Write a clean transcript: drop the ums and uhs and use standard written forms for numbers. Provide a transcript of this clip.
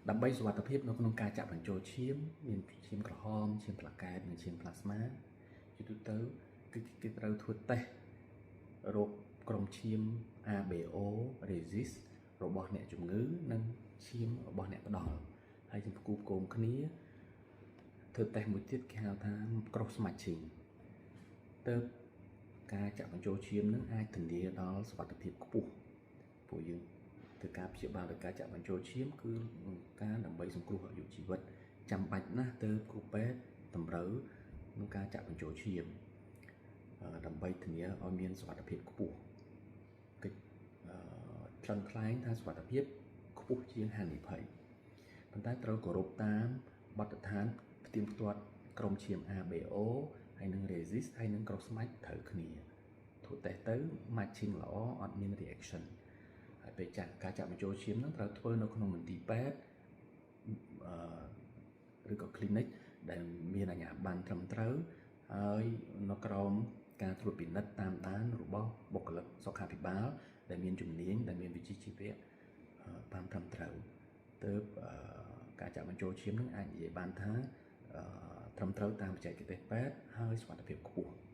ដើម្បីសុវត្ថិភាពនៅក្នុងការចាក់បញ្ចូលឈាមមានឈាមក្រហមឈាមផ្លាកែតនិងឈាមផ្លាស្មាជាទូទៅគឺគេត្រូវធ្វើតេស្តរោគក្រុមឈាម ABO Rhesus របស់អ្នកជំងឺនិងឈាមរបស់អ្នកផ្ដល់ហើយចំគូផ្គងគ្នាធ្វើតេស្តមួយទៀតគេហៅថា cross matching ទៅការចាក់បញ្ចូលឈាមនឹងអាចធានាដល់សុវត្ថិភាពខ្ពស់ពួកយើងធ្វើការព្យាបាលដោយការចាក់បញ្ចូលឈាមគឺការដើម្បីសង្គ្រោះអាយុជីវិតចាំបាច់ណាស់ទៅគ្រូពេទ្យតម្រូវក្នុងការចាក់បញ្ចូលឈាមដើម្បីធានាឲ្យមានសុវត្ថិភាពខ្ពស់កិច្ចថ្លឹងថ្លែងថាសុវត្ថិភាពខ្ពស់ជាងហានិភ័យប៉ុន្តែត្រូវគោរពតាមបទដ្ឋានផ្ទៀងផ្ទាត់ក្រុមឈាម ABO ហើយនឹង Rhesus ហើយនឹង cross match ត្រូវគ្នាធ្វើតេស្តទៅ matching ល្អអត់មាន reaction ហើយពេលចាក់ការចាក់បញ្ចូលឈាមហ្នឹងត្រូវធ្វើនៅក្នុងមន្ទីរពេទ្យអឺឬក៏ clinic ដែលមានអាជ្ញាប័ណ្ណត្រឹមត្រូវហើយនៅក្រោមការត្រួតពិនិត្យតាមដានរបស់បុគ្គលិកសុខាភិបាលដែលមានជំនាញដែលមានវិជ្ជាជីវៈបានត្រឹមត្រូវទើបការចាក់បញ្ចូលឈាមនឹងអាចនិយាយបានថាត្រឹមត្រូវតាមបច្ចេកទេសពេទ្យហើយសុវត្ថិភាពខ្ពស់។